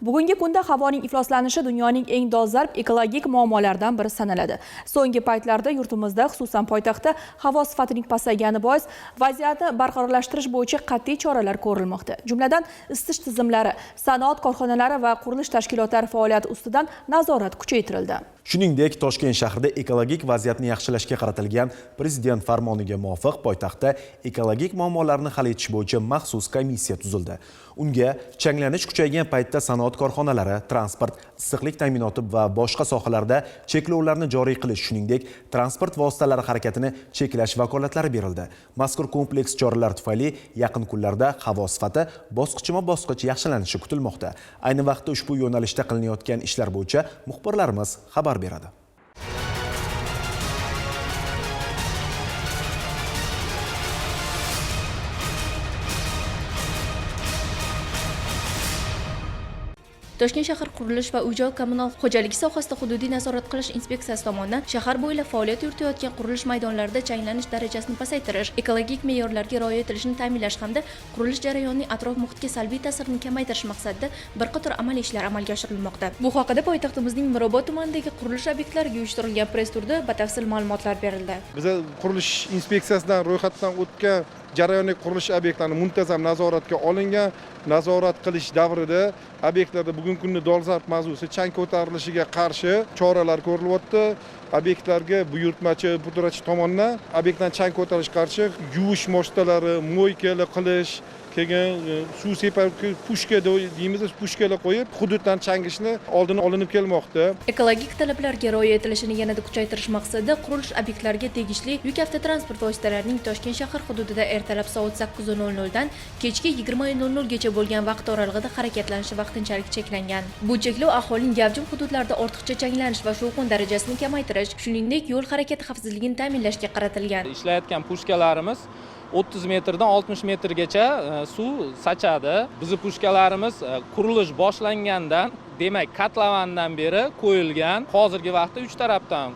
Bugungi kunda havoning ifloslanishi dunyoning eng dolzarb ekologik muammolaridan biri sanaladi. So'nggi paytlarda yurtimizda, xususan poytaxtda havo sifatining pasaygani bois vaziyatni barqarorlashtirish bo'yicha qat'iy choralar ko'rilmoqda. Jumladan, isitish tizimlari, sanoat korxonalari va qurilish tashkilotlari faoliyati ustidan nazorat kuchaytirildi. Shuningdek, Toshkent shahrida ekologik vaziyatni yaxshilashga qaratilgan prezident farmoniga muvofiq poytaxtda ekologik muammolarni hal etish bo'yicha maxsus komissiya tuzildi. Unga changlanish kuchaygan paytda sanoat korxonalari, transport, issiqlik ta'minoti va boshqa sohalarda cheklovlarni joriy qilish, shuningdek, transport vositalari harakatini cheklash vakolatlari berildi. Mazkur kompleks choralar tufayli yaqin kunlarda havo sifati bosqichma-bosqich yaxshilanishi kutilmoqda. Ayni vaqtda ushbu yo'nalishda qilinayotgan ishlar bo'yicha muxbirlarimiz xabar beradi. Toshkent shahar qurilish va uy-joy kommunal xo'jaligi sohasida hududiy nazorat qilish inspeksiyasi tomonidan shahar bo'ylab faoliyat yuritayotgan qurilish maydonlarida changlanish darajasini pasaytirish, ekologik me'yorlarga rioya etilishini ta'minlash hamda qurilish jarayonining atrof muhitga salbiy ta'sirini kamaytirish maqsadida bir qator amaliy ishlar amalga oshirilmoqda. Bu haqida poytaxtimizning Mirobod tumanidagi qurilish obyektlariga uyushtirilgan press turda batafsil ma'lumotlar berildi. Biza qurilish inspeksiyasidan ro'yxatdan o'tgan jarayoniy qurilish obyektlarini muntazam nazoratga olingan. Nazorat qilish davrida obyektlarda bugungi kunda dolzarb mavzusi chang ko'tarilishiga qarshi choralar ko'rilyapti. Obyektlarga buyurtmachi, pudratchi tomonidan obyektdan chang ko'tarilishiga qarshi yuvish vositalari, moykalar qilish, keyin suv separ pushka deymiz, pushkalar qo'yib hududdan changishni oldini olinib kelmoqda. Ekologik talablarga rioya etilishini yanada kuchaytirish maqsadida qurilish obyektlariga tegishli yuk avtotransport vositalarining Toshkent shahar hududida ertalab soat 8:00 dan kechki 20:00 gacha bo'lgan vaqt oralig'ida harakatlanishi vaqtinchalik cheklangan. Bu cheklov aholining gavjum hududlarda ortiqcha changlanish va shovqin darajasini kamaytirish, shuningdek, yo'l harakati xavfsizligini ta'minlashga qaratilgan. Ishlayotgan pushkalarimiz 30 metrdan 60 metrgacha suv sachadi. Bizi pushkalarimiz qurilish boshlangandan, demak, kotlovandan beri qo'yilgan. Hozirgi vaqtda 3 tarafdan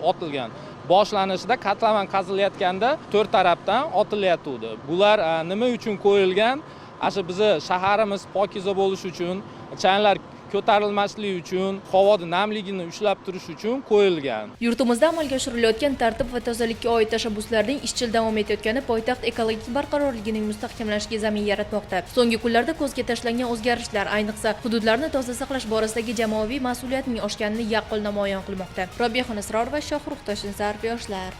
otilgan. Boshlanishida kotlovan qazilayotganda 4 tarafdan otilayotgandi. Bular nima uchun qo'yilgan? Asha bizi shaharimiz pokiza bo'lishi uchun, changlar ko'tarilmasligi uchun, havoning namligini ushlab turish uchun qo'yilgan. Yurtimizda amalga oshirilayotgan tartib va tozalikka oid tashabbuslarning izchil davom etayotgani poytaxt ekologik barqarorligining mustahkamlanishiga zamin yaratmoqda. So'nggi kunlarda ko'zga tashlangan o'zgarishlar, ayniqsa hududlarni toza saqlash borasidagi jamoaviy mas'uliyatning oshganini yaqqol namoyon qilmoqda. Robiyaxon Asrorova, Shohrux Toshnazarov, Yoshlar.